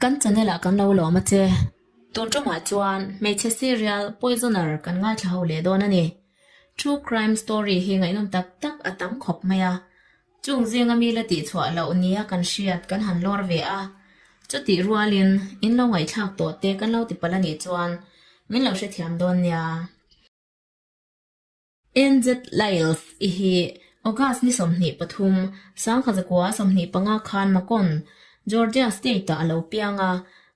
Kan channel ah kan lo lawm a che. Tun tumah chuan hmeichhe serial Poisoner kan ngaithla ho leh dawn a ni. True crime story hi ngaihnawm tak tak a tam khawp mai a. Chung zinga mi la tihchhuah loh nia kan hriat kan han lawr ve a. Chutih rualin in lo ngaihthlak tawh te kan lo ti palh a nih chuan min lo hrethiam dawn nia. NZ Lyles i hi August ni 23, 1925 khan Macon, Georgia State-ah a lo piang a.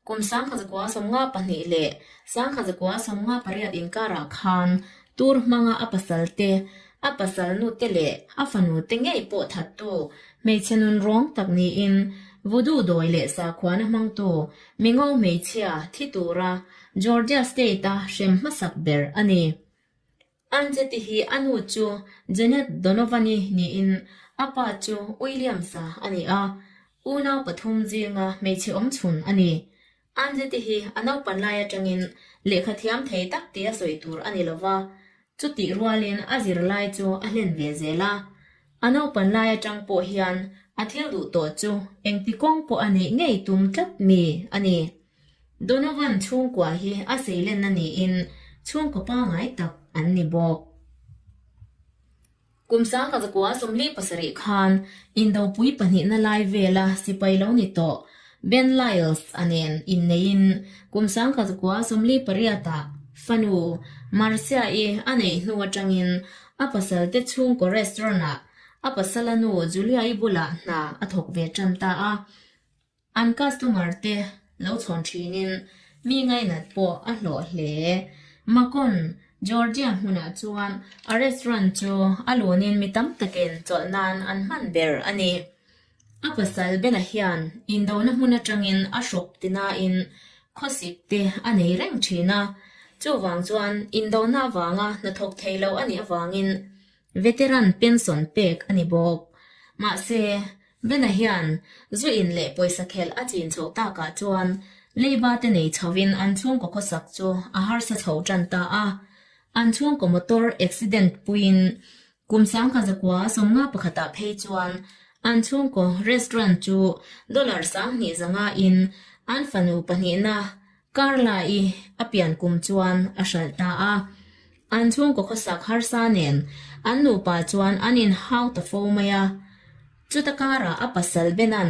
Kum 1952 leh 1958 inkarah khan tur hmanga a pasal te, a pasal nute leh a fanu te ngei pawh thattu hmeichhe nun rawng tak niin Voodoo dawi leh sakhuana hmangtu mingo hmeichhia thi tura Georgia State-a hrem hmasak ber a ni. Anjeti hi a nu chu Janet Donovan-i niin a pa chu Williams-a a ni a, unau pathum zinga hmeichhe awmchhun a ni. Anjeti hi a naupan lai atangin lehkha thiam thei tak tia sawi tur a ni lo va, chutih rualin a zirlai chu a hlen ve zel a. A naupan lai atang pawh hian a thil duh tawh chu engti kawng pawh a neih ngei tum tlat mi a ni. Donovan chhungkua hi a seilenna niin chhungkaw pangngai tak an ni bawk. Kum 1947 khan Indopui pahnihna lai vela sipai lo ni tawh Ben Lyles a nen inneiin kum 1948 ah fanu Marcia-i a neih hnu atangin a pasalte chhungkaw restaurant-ah a pasala nu Julia-i bulah hna a thawk ve tan ta a. An customer te lo chhawn thinin mi ngainat pawh a hlawh hle. Macon, Georgia hmunah chuan a restaurant chu a lunin mi tam takin chawlh nan an hman ber a ni. A pasal Bena hian indona hmun atangin a hrawk tinain khawsik te a nei reng thin a, chuvang chuan indona avanga hnathawk thei lo a nih avangin Veteran pension pek a ni bawk. Mahse, Bena hian zu in leh pawisa khelh a chin chhoh takah chuan leiba te nei chhoin an chhungkaw khawsak chu a harsa chho tan ta a. An chhungkaw motor accident puiin kum 1951 ah phei chuan an chhungkaw restaurant chu dollar 2500 in an fanu pahnihna Carla-i a pian kum chuan a hralh ta a. An chhungkaw khawsak harsa nen an nupa chuan an inhau ta fo mai a. Chuta karah a pasal Benan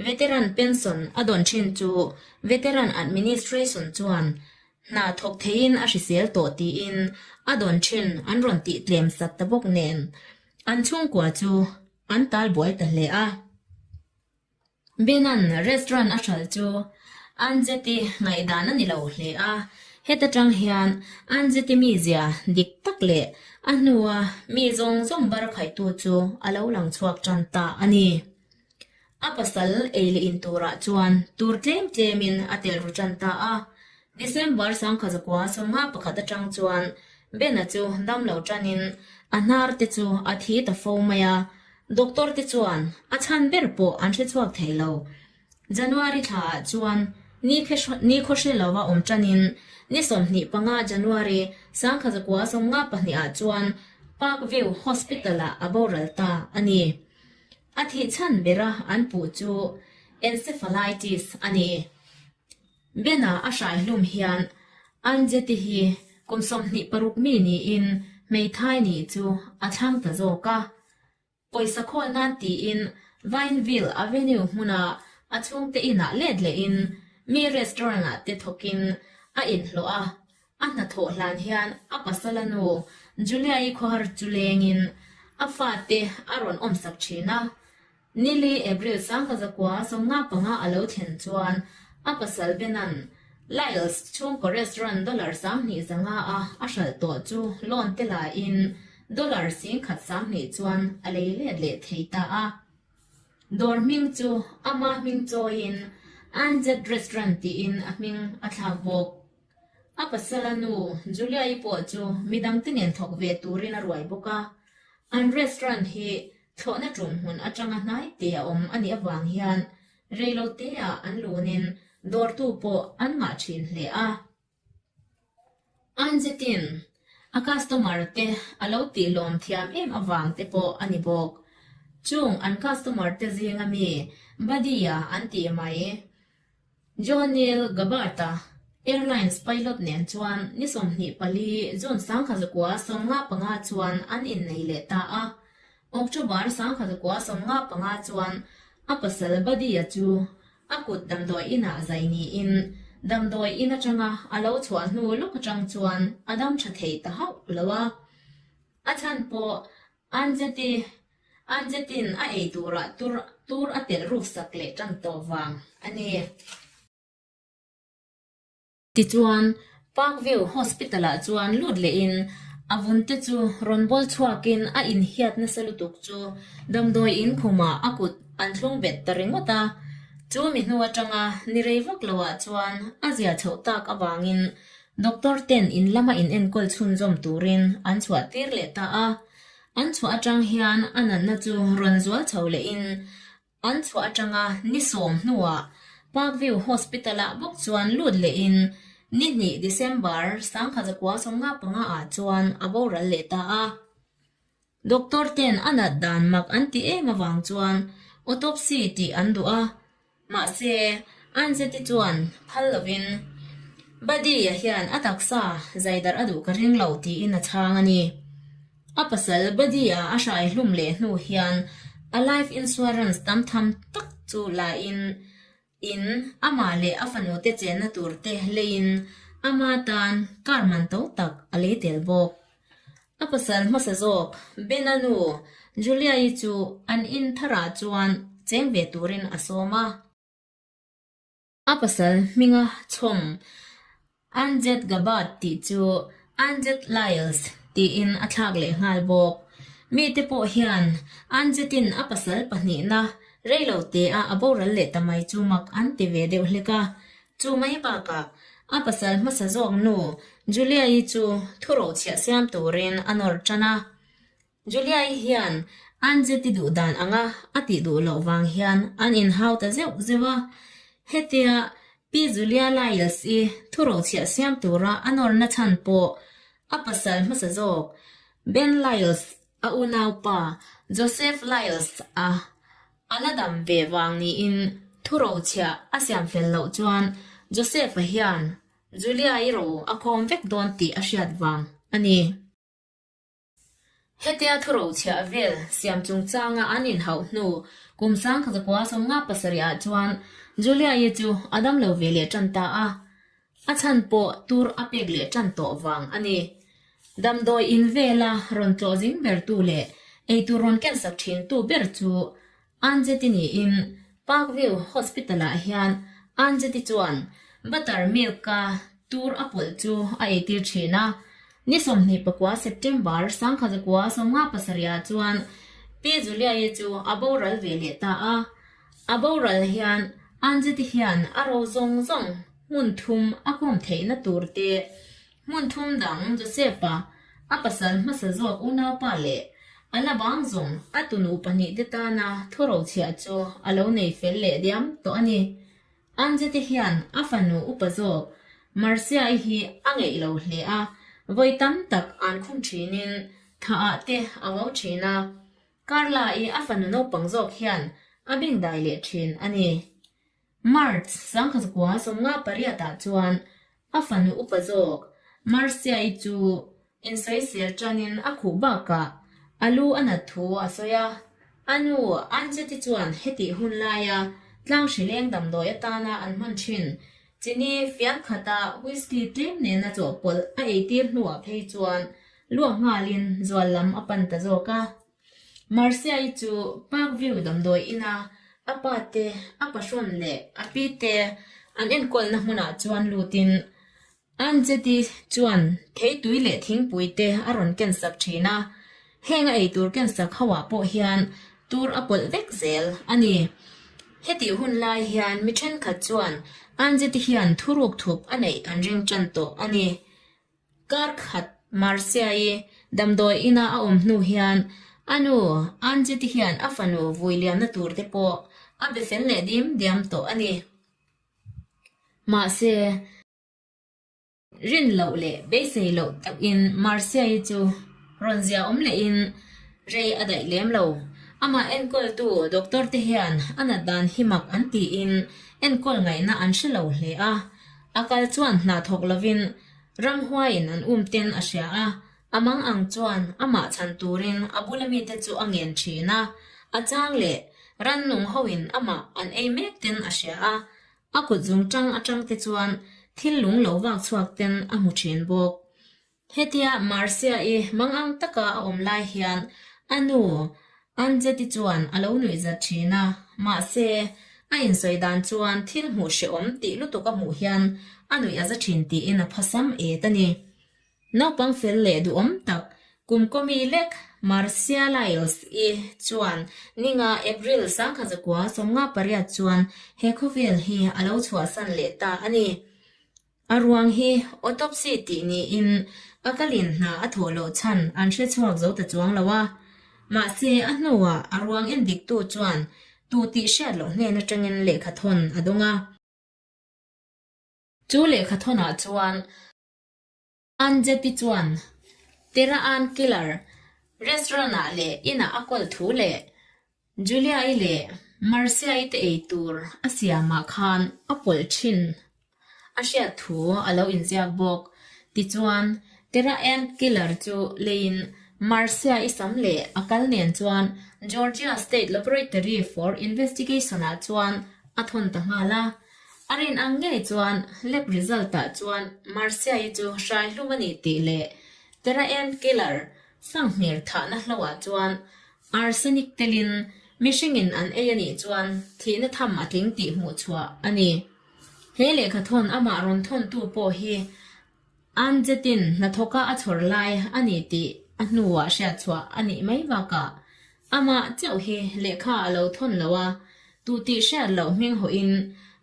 Veteran Pension a dawn thin chu Veteran Administration chuan hna thawk theiin a hrisel tawh tiin a dawn thin an rawn tih tlem sak ta bawk nen an chhungkua chu an tal buai ta hle a. Benan restaurant a hralh chu Anjeti ngaihdan a ni lo hle a, heta tang hian Anjeti mizia dik tak leh a hnua mi zawng zawng bar khaitu chu a lo lang chhuak tan ta a ni. A pasal ei leh in turah chuan tur tlem tlemin a tel ru tan ta a, December 1951 atang chuan Bena chu damlo tanin a hnar te chu a thi ta fo mai a, Doctor te chuan a chhan ber pawh an hre chhuak thei lo. January thla ah chuan ni ni khaw hre lova awm tanin ni 25 January 1992 ah chuan Park View Hospital ah a boral ta a ni. A thih chhan bera an puh chu encephalitis a ni. Bena a hrai hlum hian Anjeti hi kum 26 mi niin hmeithai nih chu a thlang ta zawk a. Pawisa khawl nan tiin Vineville Avenue hmuna a chhungte inah let lehin mi restaurant ah te thawkin a inhlawh a. A hnathawh hlan hian a pasala nu Julia-i khawhar chu lengin a fate a rawn awmsak thin a. Nili April 1995 a lo thlen chuan a pasal Benan Lyles chhungkaw restaurant dollar 2500 a a hralh tawh chu loan te laiin dollar 10,200 chuan a lei let leh thei ta a. Dawr hming chu ama hming chawiin Anjet Restaurant tiin a hming a thlak bawk. A pasala nu Julia-i pawh chu midangte nen thawk ve turin a ruai bawk a. An restaurant hi Thlawhna ṭum hmun aṭanga hnai te a awm a nih avang hian reiloteah an lunin dawrtu pawh an ngah ṭhin hle a. Anjetin a customer te a lo tih lawm thiam em avang te pawh a ni bawk. Chung an customer te zinga mi Buddy-a an tih mai. John Neil Gabbard-a Airlines pilot nen chuan ni 24 June 1995 chuan an innei leh ta a. October 1995 chuan a pasal Buddy-a chu a kut damdawi inah zai niin damdawi in atanga a lo chhuah hnu lawk atang chuan a dam tha thei ta hauh lo a. A chhan pawh Anjeti Anjetin a ei turah tur tur a telh ruk sak leh tan tawh vang a ni. Tichuan, Parkview Hospital-ah chuan lut lehin a vun te chu rawn bawl chhuakin a inhiat nasa lutuk chu damdawi in khumah a kut an thlung bet ta ringawt a. Chu mi hnu atanga ni rei vak loah chuan a zia chhoh tak avangin doctor ten in lama in enkawl chhunzawm turin an chhuah tir leh ta a. An chhuah atang hian a natna chu rawn zual chho lehin An chhuah atanga ni sawm hnuah Parkview Hospital-ah bawk chuan lut lehin ni hnih December 1995 ah chuan a boral leh ta a. Doctor ten a nat dan mak an ti em avang chuan autopsy tih an duh a, mahse Anzeti chuan phal lovin Buddy-a hian a taksa zaidarh a duh ka ring lo tiin a chhang a ni. A pasal Buddy-a a hrai hlum leh hnu hian a life insurance tam tham tak chu la in in amah leh a fanu te chenna tur te leiin ama tan car man to tak a lei tel bawk. A pasal hmasa zawk Ben-a nu Julia-i chu an in tharah chuan cheng ve turin a sawm a. A pasal hminga chhawm Anjet Gabbard tih chu Anjet Lyles tiin a thlak leh nghal bawk. Mite pawh hian Anjetin a pasal pahnihna reilo tea a boral leh ta mai chu mak an ti ve deuh hlek a. Chu mai bakah a pasal hmasa zawk nu Julia-i chu thurochhiah siam turin a nawr tan a. Julia-i hian Anjeti duh dan anga a tih duh loh vang hian an inhau ta zeuh zeuh a. Hetia Pi Julia Lyles-i thurochhiah siam tura a nawrna chhan pawh a pasal hmasa zawk Ben Lyles a unaupa Joseph Lyles-a a la dam ve vang niin thurochhiah a siam fel loh chuan Joseph-a hian Julia-i ro a khawm vek dawn tih a hriat vang a ni. Hetia thurochhiah vel siam chungchanga an inhauh hnu kum 1957 ah chuan Julia-i chu a damlo ve leh tan ta a, a chhan pawh tur a pek leh tan tawh vang a ni. Damdawi in vela rawn tlawh zing bertu leh eitur rawn kensak thintu ber chu Anjeti niin Parkview Hospital-ah hian Anjeti chuan butter milk-a tur a pawlh chu a eitir thin a. Ni 24 September 1957 ah chuan Pi Julia-i chu a boral ve leh ta a. A boral hian Anjeti hian a ro zawng zawng hmun thum a khawm theihna tur te Hmun thum dang Joseph-a a pasal hmasa zawk unaupa leh a la bang zawng a tunu pahnihte tana thurochhiah chu a lo nei fel leh diam tawh a ni. Anjete hian a fanu upa zawk Marcia-i hi a ngeih lo hle a, vawi tam tak an khum thinin thaah te a vo thin a. Carla-i a fanu naupang zawk hian a bengdai leh thin a ni. March 1958 ah chuan a fanu upa zawk Marcia-i chu insawisel tanin a khuh bakah a lu a nat thu a sawi a. A nu Anjeti chuan hetih hun laia tlang hrileng damdawi atana an hman thin chini fian khata whisky tlem nena chawhpawlh a eitir hnuah phei chuan luak nghalin zual lam a pan ta zawk a. Marcia-i chu Parkview damdawi ina a pa te, a pahrawn leh a pi te an enkawlna hmunah chuan lutin Anjeti chuan theitui leh thingpui te a rawn kensak thin a, heng a eitur kensak hoah pawh hian tur a pawlh vek zel a ni. Hetih hun lai hian mi thenkhat chuan Anjeti hian thuruk thup a neih an ring tan tawh a ni. Kar khat Marcia-i damdawi ina a awm hnu hian a nu Anjeti hian a fanu vui liamna tur te pawh a be fel leh dim diam tawh a ni. Mahse, rin loh leh beisei loh deuhin Marcia-i chu rawn zia awm lehin rei a daih lem lo. Amah enkawltu doctor te hian a nat dan hi mak an tiin enkawl ngaihna an hre lo hle a. A kal chuan hna thawk lovin ramhuaiin an um ten a hria a, a mang ang chuan amah chhan turin a bula mite chu a ngen thin a, a chang leh rannung hoin amah an ei mek ten a hria a, a kut zungtang atang te chuan thil lung lo vak chhuak ten a hmu thin bawk. Hetia Marcia-i mangang taka a awm lai hian a nu Anjeti chuan a lo nuihzat thin a, mahse, a insawi dan chuan thil hmuh hrehawm tih lutuk a hmuh hian a nuih a za thin tiin a phasam et a ni. Naupang fel leh duhawm tak kum kawmi lek Marcia Lyles-i chuan ninga April 1958 chuan he khawvel hi a lo chhuahsan leh ta a ni. A ruang hi autopsy tih niin a kalin hna a thawh loh chhan an hre chhuak zo ta chuang lo a. Mahse, a hnuah a ruang endiktu chuan tu tih hriat loh hnen atangin lehkha thawn a dawng a. Chu lehkha thawnah chuan Anjeti chuan Terra Ann Killer restaurant-ah leh inah a kawl thu leh Julia-i leh Marcia-i te ei tur a siamah khan a pawlh thin a hriat thu a lo inziak bawk. Tichuan, Terra Ann Killer chu leiin Marcia-i sam leh a kal nen chuan Georgia State Laboratory for Investigation-ah chuan a thawn ta nghal a. A rin ang ngei chuan lab result-ah chuan Marcia-i chu hrai hlum a ni tih leh Terra Ann Killer fanghmir thahna hloah chuan Arsenic telin mihringin an ei a nih chuan thihna tham a tling tih hmuh chhuah a ni. He lehkha thawn amah rawn thawntu pawh hi Anjetin hnathawka a chhawr lai a ni tih a hnuah hriat chhuah a nih mai bakah amah chauh hi lehkha a lo thawn lo a, tu tih hriat loh hming hawhin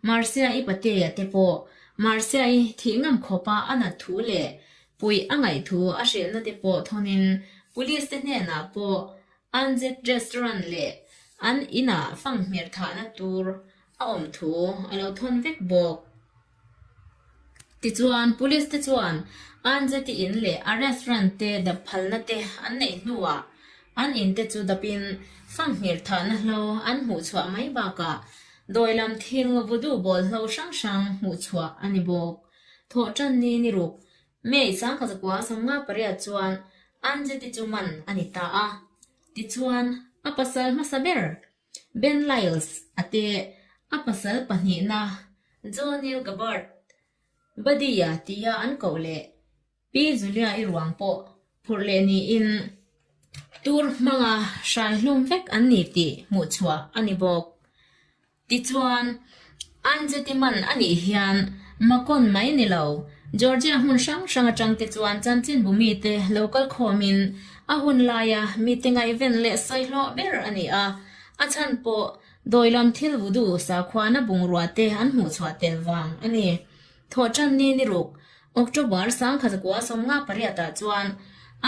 Marcia-i patea te pawh Marcia-i thih ngam khawpa a nat thu leh Puih a ngaih thu a hrilhna te pawh thawnin Police te hnenah pawh Anjet Restaurant leh an inah fanghmir thahna tur a awm thu a lo thawn vek bawk. Tichuan, Police te chuan Anjet-i in leh a restaurant te dap phalna te an neih hnuah an in te chu dapin fanghmir thahna hlo an hmuhchhuah mai bakah dawi lam thil voodoo bawlhlo hrang hrang hmuhchhuah a ni bawk. Thawhṭan ni ni ruk, May 1958 chuan Anjeti chu man a ni ta a. Tichuan, a pasal hmasa ber Ben Lyles a te, a pasal pahnihna Joe Neil Gabbard, Buddy-a tia an koh leh Pi Julia-i ruang pawh phurh leh niin tur hmanga hrai hlum vek an ni tih hmuhchhuah a ni bawk. Tichuan, Anjeti man a nih hian Macon mai ni lo, Georgia hmun hrang hrang atang te chuan chanchinbu mite lo kal khawmin a hun laia mite ngaihven leh sawi hlawh ber a ni a, a chhan pawh dawi lam thil vudu sakhuana bungrua te an hmuhchhuah tel vang a ni. Thawhṭan ni ni ruk, October 1958 ah chuan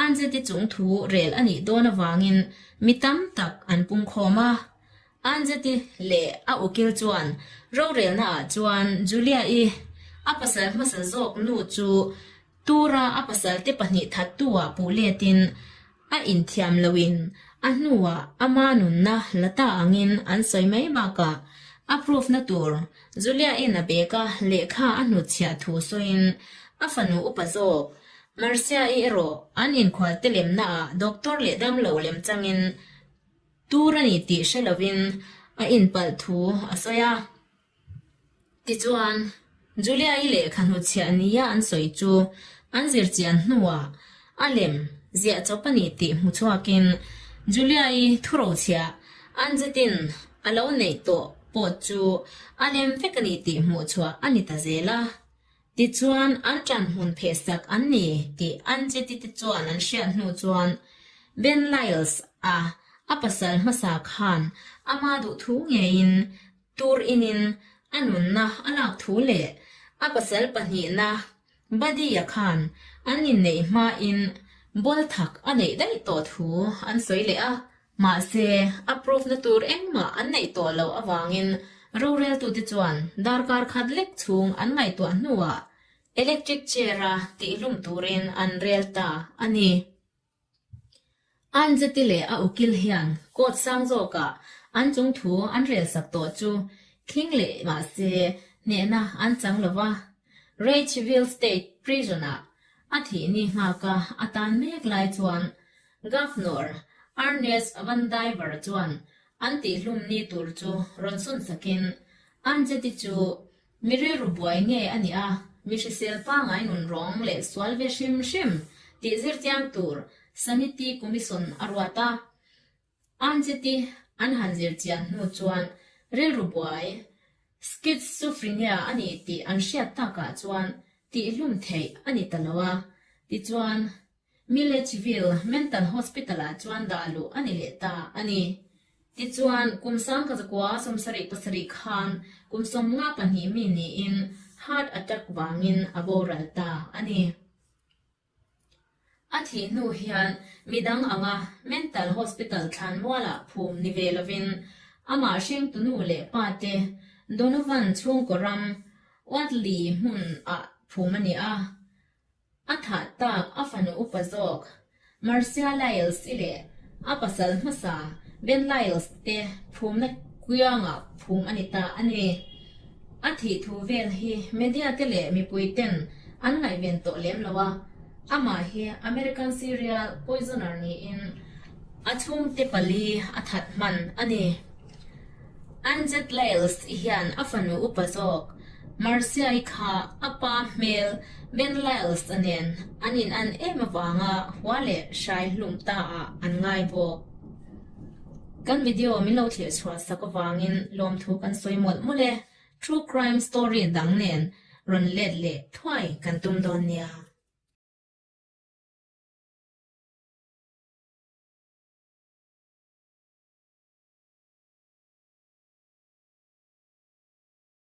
Anjeti chung thu rel a nih dawn avangin mi tam tak an pungkhawm a. Anjeti leh a ukil chuan rorelna ah chuan Julia-i a pasal hmasa zawk nu chu tura a pasal te pahnih thattu ah puh letin a inthiam loin a hnuah ama nunna la ta angin an sawi mai bakah a proof na tur Julia-in a bag a lehkha a hnutchhiah thu sawiin a fanu upa zawk Marcia-i erawh an inkhualte lemna ah doctor leh damlo lem changin Tur a ni tih hre lovin a inpalh thu a sawi a. Tichuan, Julia-i lehkha hnuchhiah nia an sawi chu an zirchian hnuah a lem ziah chawp a ni tih hmu chhuakin Julia-i thurochhiah an zetin a lo neih tawh pawh chu a lem vek a ni tih hmuh chhuah a ni ta zel a. Tichuan, an ṭan hmun phehsak an ni tih an chiti te chuan an hriat hnu chuan Ben Lyles-a a pasal hmasa khan ama duh thu ngeiin tur inin a nunna a lak thu leh a pasal pahnihna Buddy-a khan an inneih hmain bawlthak a neih daih tawh thu an sawi leh a. Mahse, a proof na tur engmah an neih tawh loh avangin roreltute chuan darkar khat lek chhung an ngaihtuah hnuah electric chair-a tihhlum turin an rel ta a ni. Anjeti leh a ukil hian court sang zawkah an chung thu an relsak tawh chu khing leh mahse hnehna an chang lo va. Racheville State Prison-ah a thih ni nghaka a tan mek lai chuan Governor Ernest Van Diver chuan an tihhlum ni tur chu rawn sawn sakin Anjeti chu Mi rilru buai nge a nih a, mi hrisel pangai nun rawng leh sual ve hrim hrim tih zirchiang tur Sanity Commission a ruat a. Anjeti an han zirchian hnu chuan rilru buai Schizophrenia a ni tih an hriat takah chuan tihhlum theih a ni ta lo a, tichuan Milledgeville Mental Hospital-ah chuan dah luh a ni leh ta a ni. Tichuan, kum 1907 khan kum 52 mi niin heart attack vangin a boral ta a ni. A thih hnu hian midang anga Mental Hospital thlanmualah phum ni ve lovin amah hringtunu leh pate Donovan chhungkaw ram Wadley hmunah phum a ni a. A thah tak a fanu upa zawk Marcia Lyles i leh a pasal hmasa Ben Lyles te phumna kuiangah phum a ni ta a ni. A thih thu vel hi media te leh mipui ten an ngaihven tawh lem lo a, amah hi American serial poisoner niin a chhungte pali a that hman a ni. Anjet Lyles hian a fanu upa zawk Marcia-i kha a pa hmel Ben Lyles-a nen an inan em avanga hua leh hrai hlum ta ah an ngai bawk. Kan video min lo thlir chhuah sak avangin lawmthu kan sawi mawlh mawlh e. True crime story dang nen rawn let leh thuai kan tum dawn nia.